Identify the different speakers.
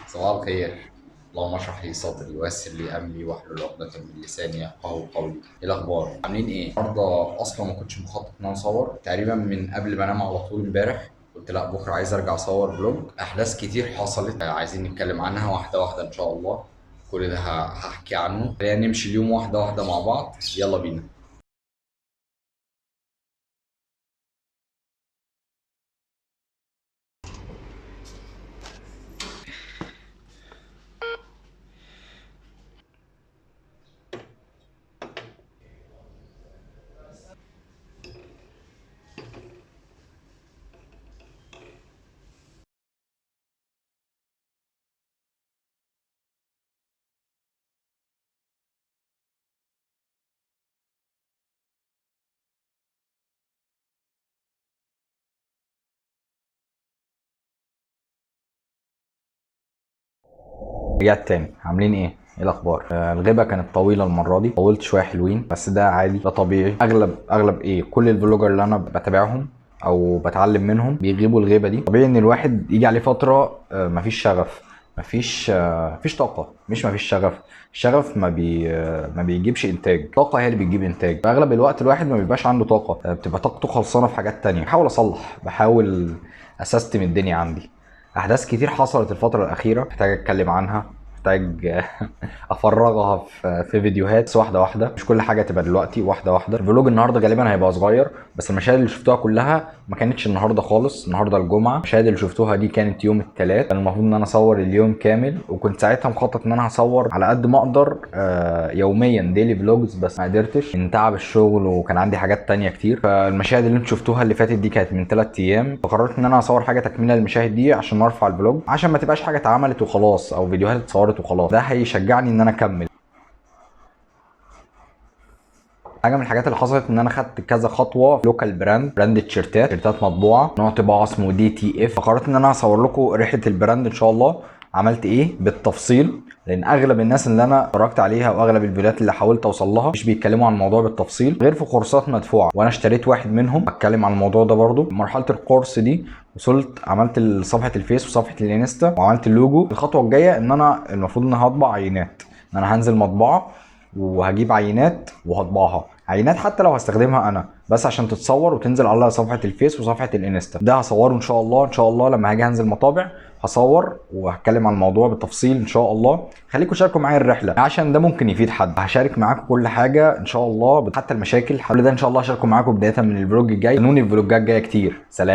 Speaker 1: صباح الخير. اللهم اشرح لي صدري ويسر لي امري واحلل عقدة من لساني يفقهوا قولي. ايه الاخبار؟ عاملين ايه؟ النهارده اصلا ما كنتش مخطط ان انا اصور، تقريبا من قبل ما انام على طول امبارح قلت لا بكره عايز ارجع اصور vlog. احداث كتير حصلت عايزين نتكلم عنها واحدة واحدة ان شاء الله، كل ده هحكي عنه. خلينا نمشي اليوم واحدة واحدة مع بعض، يلا بينا. رجعت تاني. عاملين ايه؟ ايه الاخبار؟ الغيبة كانت طويلة المرة دي، طولت شوية حلوين، بس ده عادي، ده طبيعي. اغلب ايه، كل ال vlogger اللي انا بتابعهم او بتعلم منهم بيغيبوا الغيبة دي. طبيعي ان الواحد يجي عليه فترة، مفيش شغف، مفيش طاقة، مش مفيش شغف، الشغف ما بيجيبش انتاج، الطاقة هي اللي بتجيب انتاج. فاغلب الوقت الواحد ما بيبقاش عنده طاقة، بتبقى طاقته خلصانه في حاجات تانية. بحاول اصلح، بحاول اسستم الدنيا عندي. احداث كتير حصلت الفترة الاخيرة محتاج اتكلم عنها، محتاج افرغها في فيديوهات، بس واحدة واحدة، مش كل حاجة تبقى دلوقتي، واحدة واحدة. ال vlog النهارده غالبا هيبقى صغير، بس المشاهد اللي شفتوها كلها ما كانتش النهارده خالص. النهارده الجمعة، المشاهد اللي شفتوها دي كانت يوم الثلاث. كان المفروض ان انا اصور اليوم كامل، وكنت ساعتها مخطط ان انا هصور على قد ما اقدر، يوميا daily vlogs، بس ما قدرتش من تعب الشغل وكان عندي حاجات تانية كتير. فالمشاهد اللي انتوا شفتوها اللي فاتت دي كانت من 3 ايام، فقررت ان انا اصور حاجة تكمله للمشاهد دي عشان ارفع ال vlog، عشان ما تبقاش حاجة اتعملت وخلاص او فيديوهات اتصورت وخلاص. ده هيشجعني ان انا اكمل. حاجة من الحاجات اللي حصلت ان انا خدت كذا خطوة في local brand، brand تيشيرتات، تيشيرتات مطبوعة نوع طباعه اسمه DTF. فقررت ان انا هصور لكم رحله ال brand ان شاء الله، عملت ايه بالتفصيل، لان اغلب الناس اللي انا اتفرجت عليها واغلب الفيديوهات اللي حاولت اوصل لها مش بيتكلموا عن الموضوع بالتفصيل غير في كورسات مدفوعة، وانا اشتريت واحد منهم اتكلم عن الموضوع ده برضو. مرحلة الكورس دي وصلت، عملت صفحة الفيس وصفحه الانستا وعملت اللوجو. الخطوة الجاية ان انا المفروض ان انا هطبع عينات، ان انا هنزل مطبعة وهجيب عينات وهطبعها، عينات حتى لو هستخدمها انا، بس عشان تتصور وتنزل على صفحة الفيس وصفحه الانستا. ده هصوره ان شاء الله، ان شاء الله لما هاجي هنزل مطابع هصور وهتكلم عن الموضوع بالتفصيل ان شاء الله. خليكم شاركوا معايا الرحلة عشان ده ممكن يفيد حد. هشارك معاكم كل حاجة ان شاء الله، حتى المشاكل، كل ده ان شاء الله هشاركه معاكم بداية من ال vlog الجاي. استنوني الفلوجات الجاية كتير. سلام.